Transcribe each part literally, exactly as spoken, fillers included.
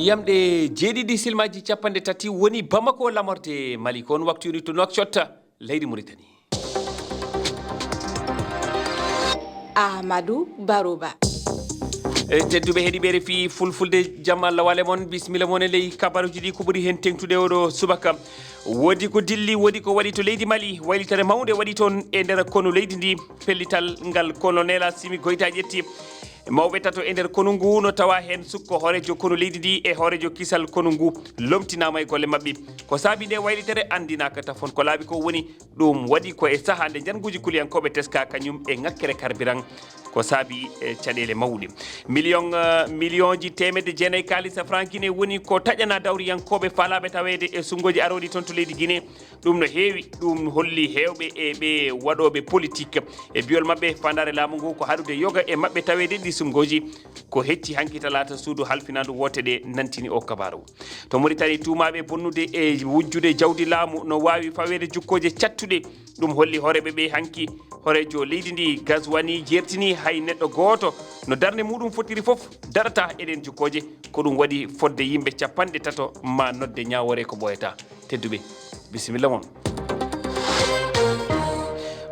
Yamɗe jeeɗiɗi silmaaji capanɗe tati woni Bamako, lamorde Mali, ko on waktu yoni to Nouakchott, leydi Mauritanie. Amadou Baroba. E tedduɓe heɗiiɓe R F I Fulfulde, jam Allah wale mon, bisimilla mon e ley kabaruuji ɗi ko ɓuri heen teŋtude oɗo subaka. Woodi ko dilli, woodi ko waɗi to leydi Mali, waylitere mawnde waɗi toon e nder konu leydi ndi, pellital ngal Colonel Assimi Goïta ƴetti. Mawɓe tato e nder konu ngu no tawa heen sukko hooreejo konu leydi ndi e hooreejo kisal konu ngu lomtinaama e golle maɓɓe. Ko saabi nde waylitere anndinaaka tafon, ko laabi ko woni ɗum waɗi ko e sahaa nde njannguuji kuliyankooɓe teska kañum e ŋakkere carburant. Ko saabi e caɗeele mawɗe. Million, eh, millionji teemedde jeenayi kaalisa franc Guinée woni ko taƴana dawriyankooɓe faalaaɓe taweede e sunngoji arooɗi toon to leydi Guinée. Ɗum no heewi, ɗum holli heewɓe e ɓe waɗooɓe politik. E biol maɓɓe, faandaare laamu ngu ko haɗude yoga e maɓɓe taweede ɗi sunngoji. Ko hecci hanki talaata suudu halfinaandu woote ɗe nantini o kabaaru. To Mauritanie, tuumaaɓe bonnude e wujjude jawdi laamu no waawi faweede jukkooje cattuɗe. Ɗum holli hooreeɓe ɓe hanki. Hooreejo leydi ndi, Gazouani, jeertini hay neɗɗo gooto no darnde muɗum fotiri fof darata e ɗeen jukkooje. Ko ɗum waɗi fodde yimɓe capanɗe tato ma nodde ñaawoore ko ɓooyata. Tedduɓe, bisimilla mon.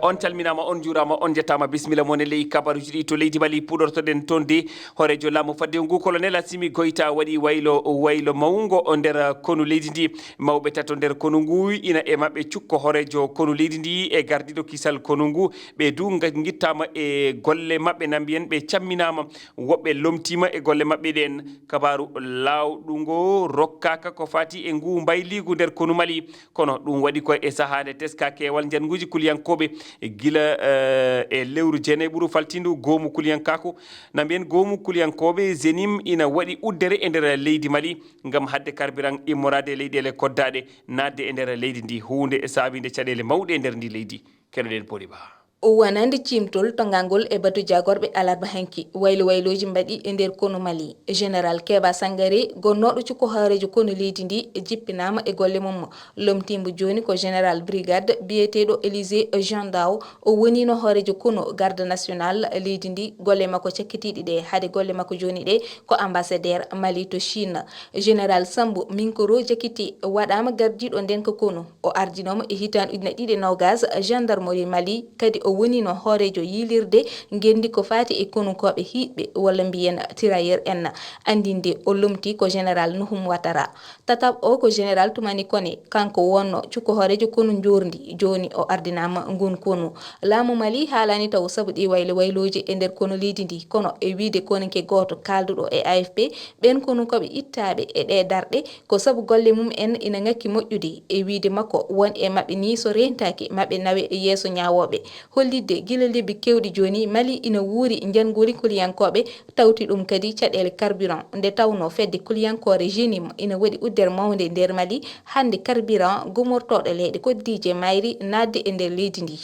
On calminaama, on njuuraama, on njettaama, bisimilla mon e ley kabaruuji ɗi to leydi Mali. Puɗortoɗen toon de hooreejo laamu fadde ngu, Colonel Assimi Goïta, waɗi waylo, waylo mawngo nder konu leydi ndi. Mawɓe tato nder konu ngu ina e maɓɓe cukko hooreejo konu leydi ndi e gardiiɗo kisal konu ngu. Ɓe du nga-, ngittaama e golle maɓɓe, na mbiyen ɓe camminaama. Woɓɓe lomtiima e golle maɓɓe ɗeen. Kabaaru laawɗungo rokkaaka ko faati e ngu mbayliigu nder konu Mali. Kono ɗum waɗi ko e sahaa nde teska keewal njannguuji kuliyankooɓe gila, eh, e lewru jeenayi ɓuru faltiindu goomu kuliyankaaku. Na mbiyen goomu kuliyankooɓe Zenim ina waɗi uddere e nder leydi Mali ngam haɗde carburant immoraade e leyɗeele koddaaɗe naatde e nder leydi ndi, huunde saabiinde caɗeele mawɗe e nder ndi leydi. Keɗoɗen Body Ba. Wonande ciimtol tongangol e batu jagorɓe alarba hanki, waylo waylooji mbaɗi e nder konu Mali. Général Keba Sangaré, gonnooɗo cukko hooreejo konu leydi ndi, jippinaama e golle mum. Lomtiimbo jooni ko Général Brigade biyeteeɗo Élisée Jean Ndao. O woniino hooreejo konu Garde National leydi ndi. Golle makko cakkitiiɗe ɗe, hade golle makko jooni ɗe, ko ambassadeur Mali to Chine. Général Sambou Minkoro Diakité waɗaama gardiiɗo ndeenka konu. O ardinooma e hitaande ujine ɗiɗi e noogas gendarmerie Mali, kadi o woniino hooreejo yiilirde ngenndi ko faati e konunkooɓe hiiɗɓe, walla mbiyen tirailleurs en. Anndinde o lomtii ko Général Nuhum Ouattara. Tataɓ o ko Général Toumani Koné, kanko wonnoo cukko hooreejo konu njoorndi, jooni o ardinaama nguun konu. Laamu Mali haalaani taw sabu ɗii waylo waylooji e nder konu leydi ndi, kono e wiyde koninke gooto kaalduɗo e A F P, ɓeen konunkooɓe ittaaɓe e ɗee darɗe, ko sabu golle mum en ina ŋakki moƴƴude. E wiyde makko, won e maɓɓe nii so reentaaki, maɓe nawe yeeso ñaawooɓe. Hollitde gila lebbi keewɗi jooni, Mali ina wuuri njanngoori kuliyankooɓe, tawti ɗum kadi caɗeele carburant, nde tawnoo fedde kuliyankoore Genim ina waɗi uddere mawnde nder Mali. Hannde carburant gumortooɗo leyɗe koddiije mayri naatde e nder leydi ndi.